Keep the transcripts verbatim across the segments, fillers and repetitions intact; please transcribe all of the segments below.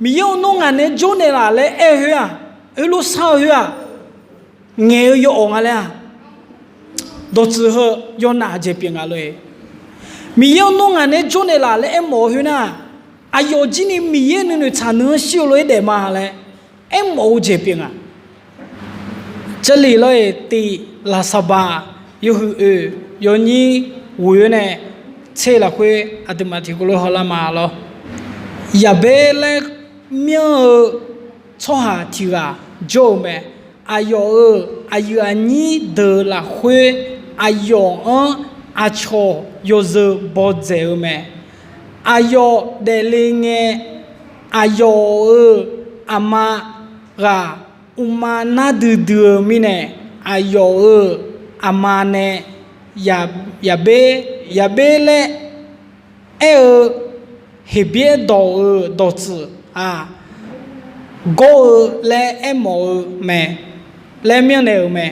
Miqyaer-or, nawr ngaq naeq-aer jawrnaeq laf laer aer-eu khoer-aq, heulof shar-eu khoer-aq, ngaeq-eu yawawq nga laer-aq, dawqtsuif heu yawnaf jeq pyeuf nga lor-e. Miqyaer-or, nawr ngaq naeq-aer jawrnaeq laf laer aermawf-eu khoer nar, aqyawf jir ni Miqyaer nuinoeq tsaq nuianr shir-eu lof-aer daef ma laer aermawf-eu jeq pyeuf nga. Jarlif lor-eq, tiq Laqsaqbaq yawhuiq oeq yawnyir ghoe-awr nae tser lafkhoer aqduimaf tiqkawv lof hawlar ma lor. Yaqbaer laer myanr-eu tsawrhaq tiq ghaq jawr-eu mae. Aqyawf-euq aqyuif aqnyir deuq lafkhoer aqyawf-anr aqcawq yawzeu bawdzaeq-eu mae. Aqyawf daefle ngae, aqyawf-euq aqma ghaq uqma nar duidui-eu mirnae, aqyawf-euq aqma nae Yaqbaer, Yaqbaer laer aer-eu Heqbyaer dawq-euq dawqtsuif-aq, gawr-eu laer aermawf-eu mae, laer myanrnaeq-euq mae.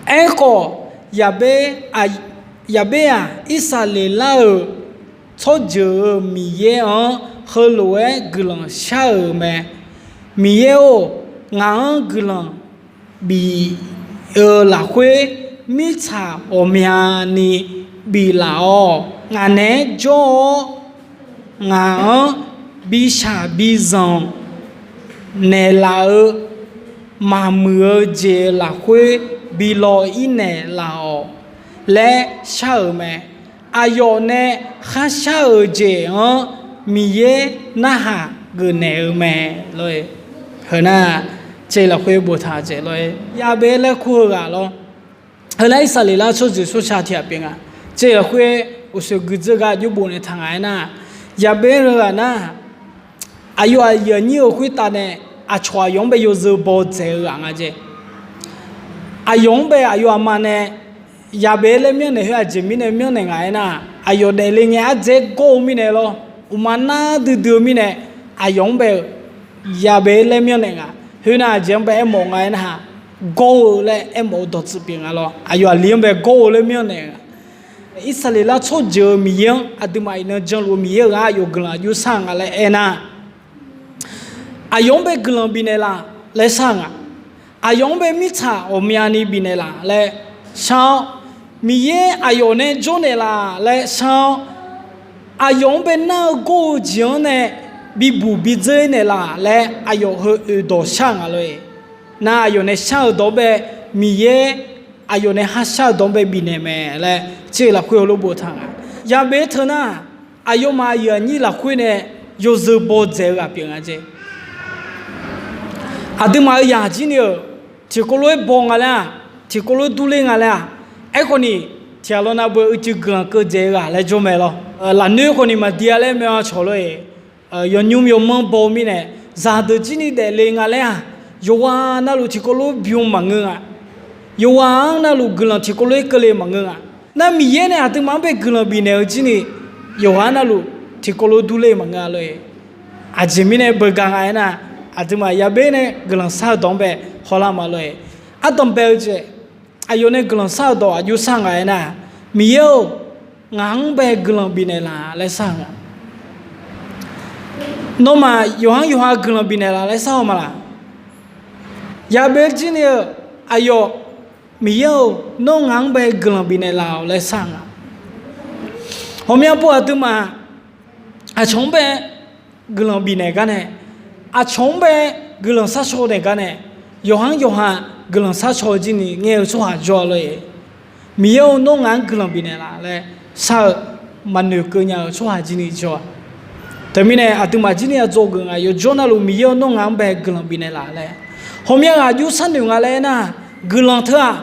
Aerkhawf, Yaqbaer, Yaqbaer-aq, Irsaqleqlav-euq tsawrjeuq-euq Miqyaer-anr heulof-aer guiqlanq shar-euq mae. Miqyaer-or, ngaq-anr guiqlanq bif-eu lafkhoer, mirtsaq ghawqmyani biflaf-awq. Ngaq naeq-aer jawr-awr, ngaq-anr bishaq bizanq naeqlaf-eu maqmuiq-eu jeq lafkhoer bi law-ir naeqlaf-awq laer shar-euq mae. Aqyawf nae kharshar-euq jeq-anr Miqyaer narhaq geufnaeq-eu mae lor-e. Heu nar, tser lafkhoer boftaq-eu jeq lor-e, Yaqbaer laer kur-eu ghaq lor. Heu nar Irsaqleqlav tsawrjeuq tsawrca tiq ghaq pyeuf nga. Tser lafkhoer uqshoe guidzeur gar aqjox bof naeq taq nga aernar, Yaqbaer heu ghaq nar, aqyawf aqyuif aqnyir-euq khoertav nae aqcawq aqyawf-anr bae yawzeu bawdzaeq-eu ghaq nga jeq. Aqyawf-anr bae aqyawf aqma nae Yaqbaer laer myanrnaeq khoer aqjeq mirnae myanrnaeq nga aernar, aqyawf daefle ngae ardzaer gawr-eu mirnae lor, uqma nar duidui-eu mirnae, aqyawf-anr bae-eu Yaqbaer laer myanrnaeq nga. Khoernar aqjeq-anr bae aermawf nga aernar, gawr-eu laer aermawf-eu dawqtsuif pyeuf nga lor. Aqyawf aqli-anr bae gawr-eu laer myanrnaeq nga. Irsaqleqlav tsawrjeuq-eu Miqyaer-anr aqduimaf iqnan janluf-eu Miqyaer-euq ghaq aqyawf guiqlanq aqjox shar nga laer aernar, aqyawf-anr bae guiqlanq bifnaeq laf laer shar nga. Aqyawf-anr bae mirtsaq ghawqmyani bifnaeq laf laer shar-awr, Miqyaer aqyawf nae jawrnaeq laf laer shar-awr, aqyawf-anr bae nar-eu gawr-eu jeq-anr nae bibuq bidzeur-ir naeq laf laer aqyawf heu oeq dawq shar nga lor-e. Nar aqyawf nae shar-eu dawq-anr bae Miqyaer aqyawf nae kharshar-eu dawq-anr bae bifnaeq mae laer tser lafkhoer heulof boftaq nga. Yaqbaer teu nar, aqyawfmaf aqyuif aqnyir lafkhoer nae yawzeu bawdzaeq-eu ghaq pyeuf nga jeq. Aqduimaf-euq yaq jir ni-euq tiqkawv lof-aer baw nga laer-aq, tiqkawv lof-aer durler nga laer-aq, aerkhawf ni tiqghaq lawnav beu uicuiv guiqlanq keuv dzaeq-eu ghaq laer jawr mae lor. Lafnoer khawf ni maqdi-a laer mae-a cawq lor-e. Yawnymr yawmanr baw-eu mirnae, zaqdeuq jir ni daefle nga laer-aq, yawqghaq navluf tiqkawv lof-aer bym maqngeur nga. Yawqghaq-anr navluf guiqlanq tiqkawv lof-aer keuvle maqngeur nga. Nar Miqyaer nae aqduimaf-anr bae guiqlanq bifnaeq-eu jir ni, yawqghaq navluf tiqkawv lof-aer durler maqngeur-a lor-e. Aqjeq mirnae beugar nga aernar, aqduimaf Yaqbaer nae guiqlanq shar-eu dawq-anr bae hawlar ma lor-e. Ardanqbae-eu jeq, aqyawf nae guiqlanq shar-eu dawq aqjox shar nga aernar, Miqyaer-or, ngaq-anr bae guiqlanq bifnaeq laf laer shar nga. Nawmaf yawqha-anr yawqha guiqlanq bifnaeq laf laer shar-eu ma laq? Yaqbaer jir ni-eu aqyawf, Miqyaer-or, nawr ngaq-anr bae guiqlanq bifnaeq laf-awq laer shar nga. Ghawqmya pov aqduimaf aqcawq-anr bae guiqlanq bifnaeq gar nae, aqcawq-anr bae guiqlanq shar shaw naeq gar nae, yawqha-anr yawqha guiqlanq shar shaw-eu jir ni ngae-eu tsawrhaq jawr-a lor-e. Miqyaer-or, nawr ngaq-anr guiqlanq bifnaeq laf laer shar-eu maqnoeq keuv nya-eu tsawrhaq jir ni jawr-a. Teumirnae aqduimaf jir ni aqdzawgeuf nga, yawqjawr navluf Miqyaer-or, nawr ngaq-anr bae guiqlanq bifnaeq laf laer. Ghawqmya ghaq aqjox sharnoeq nga laer aernar, guiqlanq teu-aq,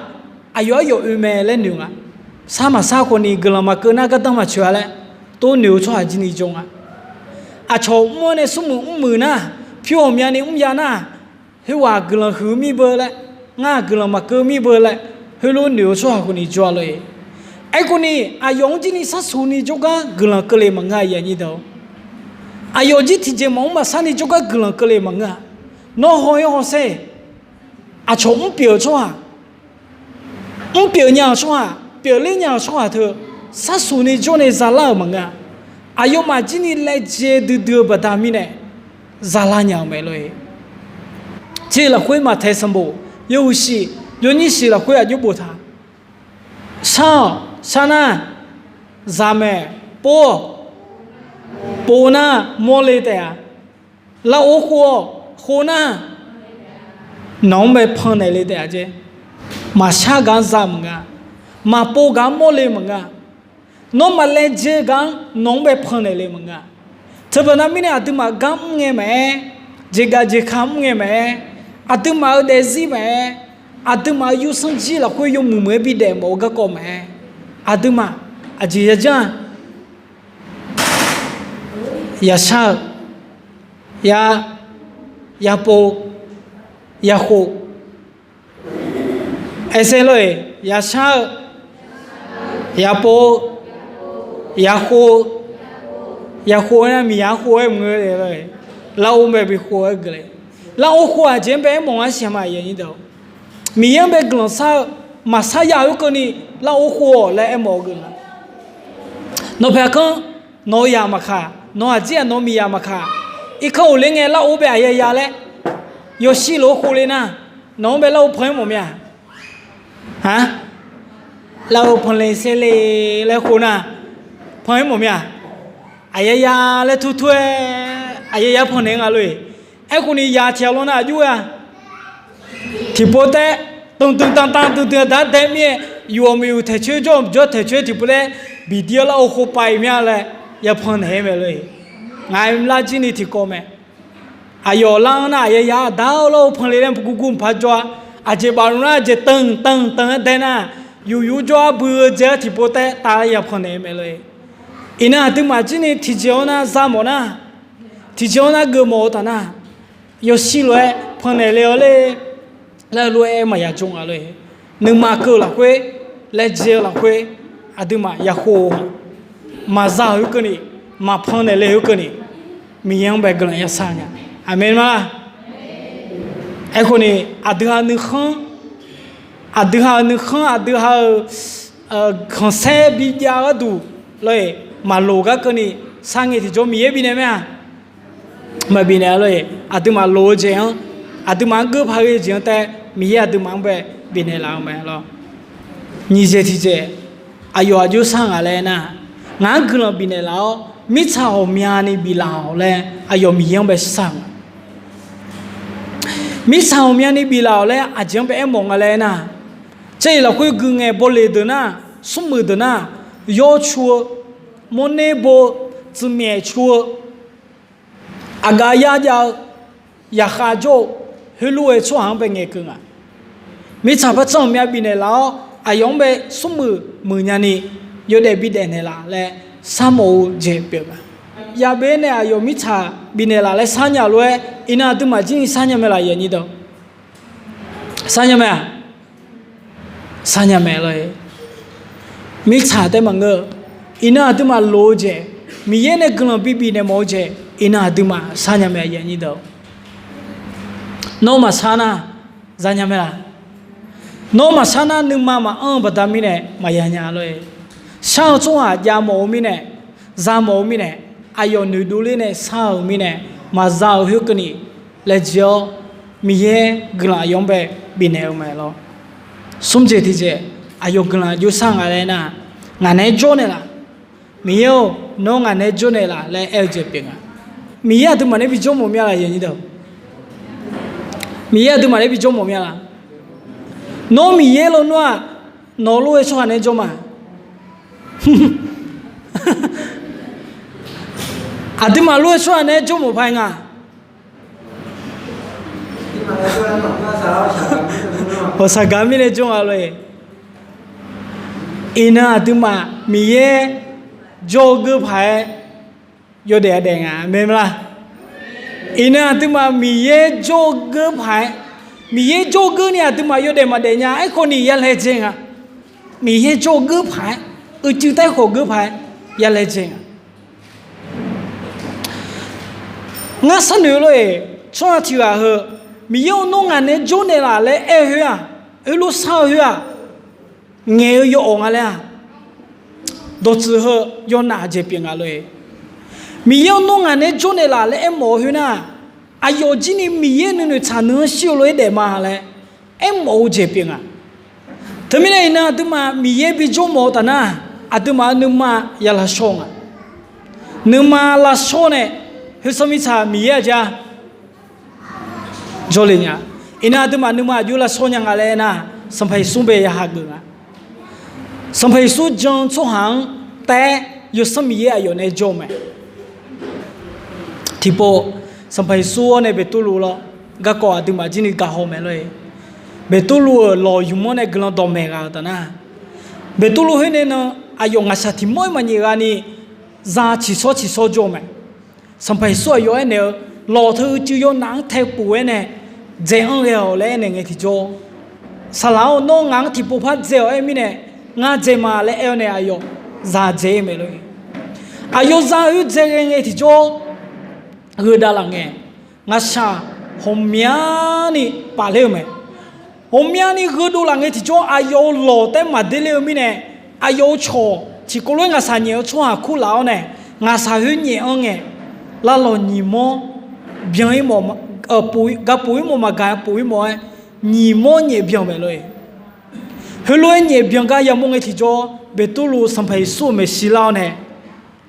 aqyawf-anr yawf oe mae laer noeq nga. Shar maqshar khawf ni guiqlanq maqkeuv nar gardanr maqtsoeq-a laer tov noeq-eu tsawrhaq jir ni jawr nga. Aqcawq mr-anr nae smrmuiq mrmuiq nar, pyur ghawqmyani mrya nar, khoerghaq guiqlanq huiq mir beu laer, ngar guiqlanq maqkeuv mir beu laer, heulof noeq-eu tsawrhaq khawf ni jawr-a lor-e. Aerkhawf ni aqyawf-anr jir ni sharsuq ni jawrgar guiqlanq keuvle maqngeur-a, aqyuif aqnyir deuq-or. Aqyawf jir tiqjeq maqmr maqshar ni jawrgar guiqlanq keuvle maqngeur-a. Nawr haw-ir hawsher, aqcawq mrpyeuf-eu tsawrhaq, mrpyeuf nya-euq tsawrhaq, pyeufler nya-euq tsawrhaq teu sharsuq ni jawr nae zalar-euq maqngeur-a. Aqyawfmaf jir ni laejae duidui-eu baqda mirnae, zalar nya-eu mae lor-e. Tser lafkhoer Maqtaeq sanqbof yawhuiq shif yawnyir shif lafkhoer aqjox boftaq, shar-awq, shar nar, zaqmaeq pov-awq, pov nar mawrle taef-a. Lar-or khov-awq, khov nar, nawq-anr bae pannaeq le taef-a jeq. Maqshar gaq-anr za maqnga, maqpov gaq-anr mawrle maqnga, nawr maqlaejae gaq-anr nawq-anr bae pannaeq le maqnga. Teubaqda mirnae aqduimaf gar mr ngae maqaer, jeqgaf jeqka mr ngae maqaer, aqduimaf-euq daefzir maqaer, aqduimaf-euq yawsanr jir lafkhoer yawmuiq muiq-aer bidaef mawf-eu garkawv maqaer, aqduimaf aqjeq yajanr-aq, yashar-eu, ya, yapov, yakhof, aersaer lor-eq, yashar-eu, yapov-eu, yakhof-eu, yakhof-eu nar miqya khof-aer maqngeur-a lor-eq, lar-or bae bi khof-aer guiqlanq, lar-or khof-aq jeq-anr bae aermawf ngar siqnya ma. Miqyaer-anr bae guiqlanq shar-eu maqshar ya-eu keuvni lar-or khof-awq laer aermawf-eu guiqlanq. Nawq paeq kanr, nawq-eu yaq maqkaq, nawq aqjir-aq nawq-eu miqyaq maqkaq, irkanr ghofler ngae lar-or bae aqya ya laer yawshir lof-aer khof le nar, nawq-anr bae lar-or pan-aer mawf mir-a? A, lar-or panle serle laer khof nar, pan-aer mawf mir-a? Aqya ya laer tur tur-aer aqya ya pannaeq nga lor-eq. Aerkhawfni ya tiq ghaq lawr nar aqjox-a tiqpov taef, dmqdmq dmqdmq dmqdmq aqda dae mir-aer, yuf-awq maqyuf taeqcoer jawr-awq jawr taeqcoer tiqpov taef, biqdir-awr lar-or khof pav-iq mir-a laer ya pannaeq-aer mae lor-eq. Ngaq-aer lar jir ni tiqkawv mae. Aqyawf lar-anr nar aqya ya aqda-awr lar-or panle laer gurgur mqpar jawr-a. Aqjeq baf luf nar aqjeq tanq tanq tanq-aer dae nar, yuf yuf jawr-ar bui-eu jeq-aer tiqpov taef taf-aer ya pannaeq-eu mae lor-eq. Iqnan aqduimaf jir ni tiqjeq-awr nar za mawf nar, tiqjeq-awr nar geufmawf-eu taf nar, yawshir lof-aer pannaeq le-awr ler laer lof-aer maqya jawr nga lor-eq. Nuima keuv-eu lafkhoer, laejae-eu lafkhoer, aqduimaf ya khof-eu ma. Maqza-euq khoerkeuvni, maqpannaeq le-euq khoerkeuvni, Miqyaer-anr bae guiqlanq ya shar nya. Aqmeq ma. Aerkhawfni aqdui ha nuikhanr, aqdui ha-euq nuikhanr, aqdui ha-euq khanqsaer bijav gharduq lor-eq, maqloq gar keuvni shar ngae tiqjawr Miqyaer bifnaeq mae-a? Maqbifnaeq-a lor-eq. Aqduimaf loq-eu jeq-anr, aqduimaf-anr geur paq ghae jeq-anr taef Miqyaer aqduimaf-anr bae bifnaeq laf-eu mae lor. Nyiq jeq tiq jeq, aqyawf aqjox shar ngaq laer nar, ngaq-anr guiqlanq bifnaeq laf-awr mirtsaq ghawqmyani biflaf-awq laer aqyawf Miqyaer-anr bae shar-eu nga. Mirtsaq ghawqmyani biflaf-awq laer aqjeq-anr bae aermawf nga laer nar, caev-iq lafkhoer gui ngae bawleq deuq nar, smrmuiq deuq nar, yawr cu-eu, mawrner bo-eu, tsuifmyaef cu-eu, aqgaf yar jav-eu, yaqkhav jawr-eu, heulof-aer tsawrhaq-anr bae ngaeqkeuv nga. Mirtsaq par tsanr ghawqmya bifnaeq laf-awr aqyawf-anr bae smrmuiq muiqnya ni yawdaef bidaef naeqlaf laer sharmawf-eu jeq pyeuf nga. Yabe nae aqyawf mirtsaq bifnaeq laf laer sharnya lof-aer iqnan aqduimaf jir ni sharnya mae laf? Sharnya mae-a? Sharnya mae lor-eq. Mirtsaq taef maqngeur-eu, iqnan aqduimaf loq-eu jeq, Miqyaer nae guiqlanq bibif naeq mawf-eu jeq, iqnan aqduimaf sharnya mae. Nawr maqshar nar, zanya mae laf? Nawr maqshar nar nuima maqanr-eu baqda mirnae maqya nya lor-eq. Shar-eu tsawrhaq jav mawf-eu mirnae, za mawf-eu mirnae, aqyawf noeqdov ler nae shar-euq mirnae, maqza-euq khoerkeuvni laejae-awr Miqyaer guiqlanq aqyawf-anr bae bifnaeq-eu mae lor. Smr jeq tiq jeq, aqyawf guiqlanq aqjox shar nga laer nar, ngaq naeq-aer jawr naeqlaf. Miqyaer-or, nawr ngaq naeq-aer jawr naeqlaf laer aer-eu jeq pyeuf nga. Miqyaer aqduimaf nae bi jawr mawf mir-a laf? Miqyaer aqduimaf nae bi jawr mawf mir-a laf? Nawr Miqyaer lawnmr-aq, nawq lof-aer tsawrhaq naeq-aer jawr ma. Aqduimaf lof-aer tsawrhaq naeq-aer jawr mawf paq nga. Hawqshaq gaq mirnae jawr nga lor-eq. Iqnan aqduimaf Miqyaer jawr-eu geur paq-aer yawdaef-a daef nga mae mla. Iqnan aqduimaf Miqyaer jawr-eu geur paq-aer, Miqyaer jawr-eu geur ni aqduimaf yawdaef maqdaef nya. Aerkhawf ni ya laejae nga. Miqyaer jawr-eu geur paq-aer, uicuiv taef khawf geur paq-aer ya laejae nga. Ngar sharnoeq lor-eq, tsawrhaq tiq ghaq heu, Miqyaer-or, nawr ngaq naeq-aer jawr naeqlaf laer aer-eu khoer-aq, heulof shar-eu khoer-aq, ngaeq-eu yawawq nga laer-aq, dawqtsuif heu yawnaf jeq pyeuf nga lor-eq. Miqyaer-or, nawr ngaq naeq-aer jawr naeqlaf laer aermawf-eu khoer nar, Aqyawf jir ni Miqyaer nuinoeq tsaq nuianr shir-eu lof-aer daef ma laer aermawf-eu jeq pyeuf nga. Teumirnae iqnan aqduimaf Miqyaer bijawr mawf-eu taf nar, aqduimaf-euq nuima ya lavshawr nga. Nuima lavshawr nae, khoersanr mirtsaq Miqyaer aqja jawrle nya. Iqnan aqduimaf nuima aqjox lavshawr nya nga laer aernar, Sanqpaq Yeqsur bae ya hageuf nga. Sanqpaq Yeqsur jan-eu tsawrhaq-anr taef-aer Yawsanr Miqyaer aqyawf nae jawr-eu mae. Tiqpov, Sanqpaq Yeqsur-awr nae Beqtuvluv lawr, garkawv aqduimaf jir ni gaq haw mae lor-e. Beqtuvluv-euq lawq ymq-anr nae guiqlanq dawqmaeq ghaq-euq taf nar, Beqtuvluv khoer nae nan aqyawf ngaqshaq tiq mawr-aer maqnyaef ghaq ni, za ciqshawr ciqshawr jawr-eu mae. Sanqpaq Yeqsur aqyawf aernaeq-eu, lawq teu uicuiv yawnaf-anr tae puf-aer nae dzae-anr ghae-awq laer aernaeq ngae tiqjawr, Saqlaq-or, nawr ngaq-anr tiqpov par dzae-awq aer mirnae, ngar dzae ma laer aer-awr nae aqyawf za dzae-ir mae lor-e. Aqyawf za khoer dzae ghae ngae tiqjawr, gheu davlaf ngae, ngaqshaq ghawqmyani pafler-eu mae. Ghawqmyani gheudov laf ngae tiqjawr, aqyawf-euq lawq taef-aer maqder ler-eu mirnae, aqyawf-euq cawq tiqkawv lof-aer ngaqshaq nyaef-eu tsawrhaq kurlaf-awr nae, ngaqshaq khoer nyaef-anr ngae, lavlawq nyiq mawr byan-ir mawf, gapuf-ir mawf maqgaq puf-ir mawf-aer, nyiq mawr nyaef byan mae lor-e. Heulof-aer nyaef byan gar yamawr ngae tiqjawr, Beqtuvluv Sanqpaq Yeqsur-euq maeqshi lar-awr nae,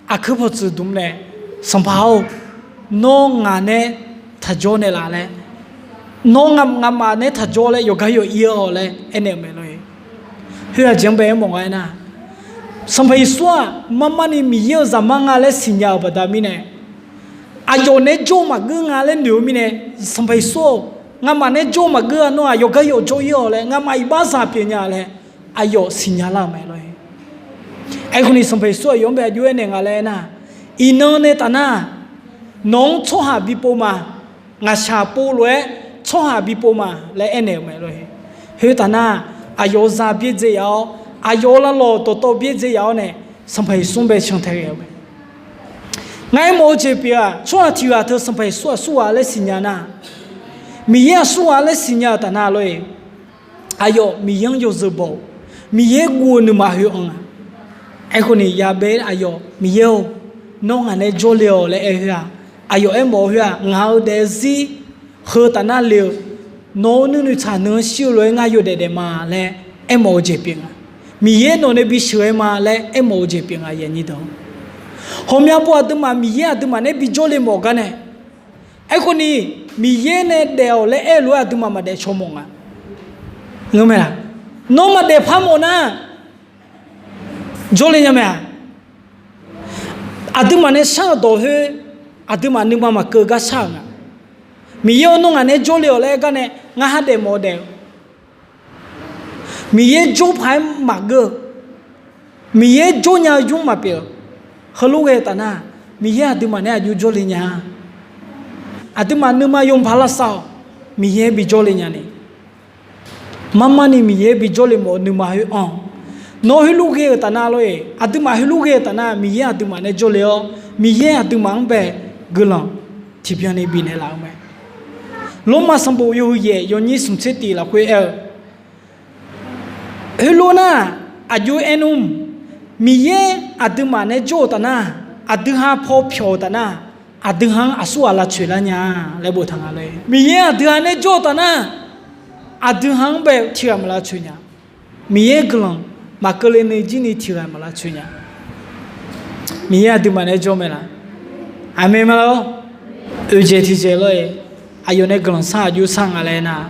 aqkuir pawqtsuif dmq nae, Sanqpaq-or, nawr ngaq nae taqjawr naeqlaf laer, nawr nga'maf nae taqjawr laer yawqgar yawq ir-awq laer aernaeq-euq mae lor-e. Khoer aqjeq-anr bae aermawf nga aernar, Sanqpaq Yeqsur-aq marmarni Miqyaer-euq zaqmar nga laer siqnya-euq baqda mirnae, aqyawf nae jawr-eu maqgeur nga laer noeq-eu mirnae, Sanqpaq Yeqsur-or, nga'maf nae jawr-eu maqgeur-a, nawr-aq yawqgar yawq jawr ir-awq laer nga'maf iqbaxzaq pyeuf nya laer aqyawf siqnya lar-euq mae lor-e. Aerkhawf ni Sanqpaq Yeqsur aqyawf-anr bae aqjox aernaeq nga laer aernar, iqnan nae taf nar, nawq-anr tsawrhaq bipov ma, ngaqshaq pov lof-aer tsawrhaq bipov ma laer aernaeq-euq mae lor-e. Khoertaf nar, aqyawf-euq za byaerdzae yaf-awr, aqyawf-euq lavlawq dawqtawv byaerdzae yaf-awr nae, Sanqpaq Yeqsur-anr bae can tae ghae-eu mae. Ngar aermawf-eu jeq pyeuf-aq, tsawrhaq tiq ghaq teu Sanqpaq Yeqsur aqsurghaq laer siqnya nar, Miqyaer aqsurghaq laer siqnya-euq taf nar lor-e. Aqyawf Miqyaer-anr yawzeu baw-eu, Miqyaer guv-eu nuima khoer anr-a. Aerkhawf ni yabae aqyawf Miqyaer-or, nawr ngaq nae jawrle-awq laer aer khoer-aq, aqyawf aermawf-eu khoer-aq, ngaq-euq daefzir heu taf nar le-eu, nawq-euq nuinoeq tsaq nuianr shir-eu lof-aer ngar yawdaef daef ma laer aermawf-eu jeq pyeuf nga. Miqyaer nawq nae bisheuq-aer ma laer aermawf-eu jeq pyeuf nga. Aqnyir deuq, ghawqmya pov aqduimaf Miqyaer aqduimaf nae bijawrle mawf gar nae, aerkhawf ni Miqyaer nae daef-awq laer aer-eu lof-aer aqduimaf maqdaef caw mawf nga. Ngeur mae laq? Nawr maqdaef par mawf nar, jawrle nya mae-aq? Aqduimaf nae shar-euq dawq khoer, aqduimaf nuima maqkeuv gar shar-euq nga. Miqyaer-or, nawr ngaq nae jawrle-awq laer aer gar nae ngar ha daef mawf-eu daef-eu, Miqyaer jawr paq-aer maqgeur-eu, Miqyaer jawr nya-eu jmr maqpyeuf-eu, heulof ghae-eu taf nar, Miqyaer aqduimaf nae aqjox jawrle nya-a. Aqduimaf nuima yawmuiq paq lavsav-awq, Miqyaer bijawrle nya ni. Marmarni Miqyaer bijawrle mawf-eu nuima khoer anr-awq. Nawr heulof ghae-euq taf nar lor-e, aqduimaf heulof ghae-euq taf nar, Miqyaer aqduimaf nae jawrle-awr, Miqyaer aqduimaf-anr bae guiqlanq tiqbyan ni bifnaeq laf-eu mae. Lormav sanqbof yawhuiq yaef yawnyir smq tser tif lafkhoer aer-eu, heulof nar, aqjox aer nmr, Miqyaer aqduimaf nae jawr-eu taf nar, aqdui ha paw pyawq-eu taf nar, aqdui ha-anr aqsurghaq lavtsoeq lar nya laer boftaq nga lor-e. Miqyaer aqdui ha nae jawr-eu taf nar, aqdui ha-anr bae tiqghaq maq lavtsoeq nya. Miqyaer guiqlanq maqkeuv le ni jir ni tiqghaq maq lavtsoeq nya. Miqyaer aqduimaf nae jawr mae laq? Aqmeq ma lor. Oeqdzaeq tiqdzaeq lor-e, aqyawf nae guiqlanq sar aqjox sar nga laer nar,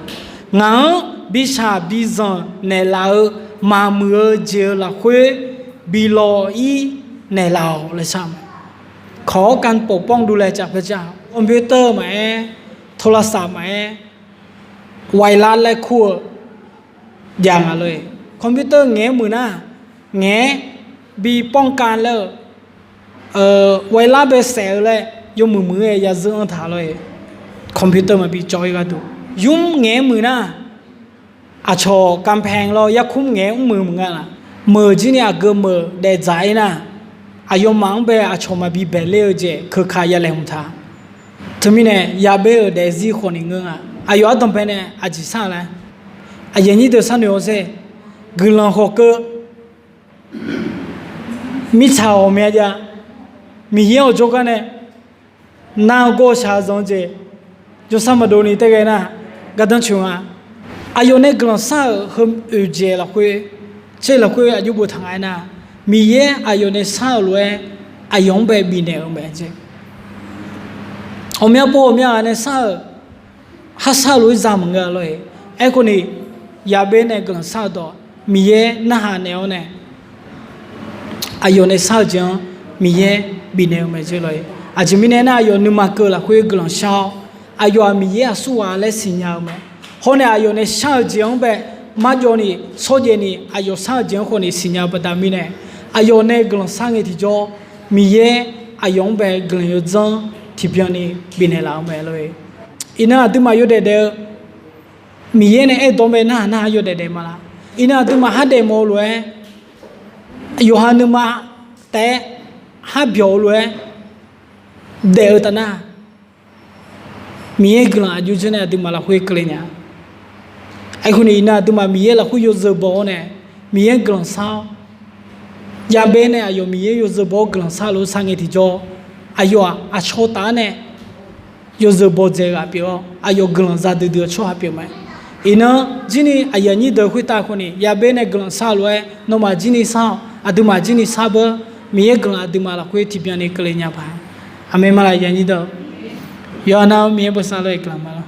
ngaq-anr bishaq bizanq naeqlaf-eu maqmuiq-eu jeq-eu lafkhoer bi law-ir naeqlaf-awq laer shar mae. ขอการปกป้องดูแลจากพระเจ้า computer maqaer, โทรศัพท์ maqaer, ไวรัส laer kur-eu jav nga lor-e. Computer ngaeq-aer muiq nar, ngaeq-aer bi ป้องกัน laer-eu ไวรัส bae saef-eu laer yawmuiq muiq-aer ya zeur-anr taq lor-e. Computer maqbi cawv-ir gharduq, yur ngaeq-aer muiq nar, aqcawq กำแพง lawr yarkmr ngaeq-aer mr muiq maqnga laf. Meuq jir ni aqgeu meuq daef dzaq-ir nar, aqyawfmaf-anr bae aqcawq maqbi baeqler-eu jeq keuka ya laeqhmq taq. Teumirnae yabae-euq daefzir khawf ni ngeur nga. Aqyawf ardanqbae nae aqjeq sar-eu laer, aqyuif aqnyir deuq sharnoeq-awr sher, guiqlanq khawf keuv, mirtsaq ghawqmya jav, Miqyaer-awq jawrgar nae nar-eu gawr shaq-eu zanq-eu jeq, Jawrsar maqdov ni taef ghae nar, gardanr coeq nga. Aqyawf nae guiqlanq shar-euq heu oeq jeq lafkhoer, tser lafkhoer aqjox boftaq nga aernar, Miqyaer aqyawf nae shar-euq lof-aer aqyawf-anr bae bifnaeq-eu mae jeq. Ghawqmya pov ghawqmya ghaq nae shar-euq, harshar lof-aer za maqngeur-a lor-eq. Aerkhawf ni, Yaqbaer nae guiqlanq shar-eu dawq Miqyaer narhaq naeq-awr nae, aqyawf nae shar-eu jeq-anr Miqyaer bifnaeq-eu mae jeq lor-eq. Aqjeq mirnae aernar, aqyawf nuima keuv lafkhoer guiqlanq shar-awr, aqyawf-aq Miqyaer aqsurghaq laer siqnya-eu mae. Hawr nae aqyawf nae shar-eu jeq-anr bae marjawv ni, shawrjaev ni, aqyawf shar-eu jeq-anr khawf ni siqnya-eu baqda mirnae, aqyawf nae guiqlanq shar ngae tiqjawr, Miqyaer aqyawf-anr bae guiqlanq yawdzanr tiqbyan ni bifnaeq laf-eu mae lor-eq. Iqnan aqduimaf yawdaef daef-eu, Miqyaer nae aerdawr bae narhaq narhaq yawdaef daef ma laf? Iqnan aqduimaf hardaef mawf-eu lof-aer, yawqha nuima taef-aer harbyawq-eu lof-aer daef-eu taf nar, Miqyaer guiqlanq aqjox janr nae aqduimaf lafkhoer keuvle nya. Aerkhawf ni iqnan aqduimaf Miqyaer lafkhoer yawzeu baw-awr nae, Miqyaer guiqlanq shar-awr, Yaqbaer nae aqyawf Miqyaer yawzeu baw-awr guiqlanq shar lof-aer shar ngae tiqjawr, aqyawf-aq aqcawq taf-aer nae yawzeu bawdzae ghaq pyeuf-awr, aqyawf guiqlanq za duidui-eu tsawrhaq pyeuf mae. Iqnan jirni aqyuif aqnyir deuq khoertav khawf ni, Yaqbaer nae guiqlanq shar-eu lof-aer nawmaf jirni shar-awq, aqduimaf jirni shar beur. Miqyaer guiqlanq aqduimaf lafkhoer tiqbyan ni keuvle nya paq-aer. Aqmeq ma laf aqyuif aqnyir deuq. Yawqha nav-eu Miqyaer bosav lor-eq guiqlanq ma.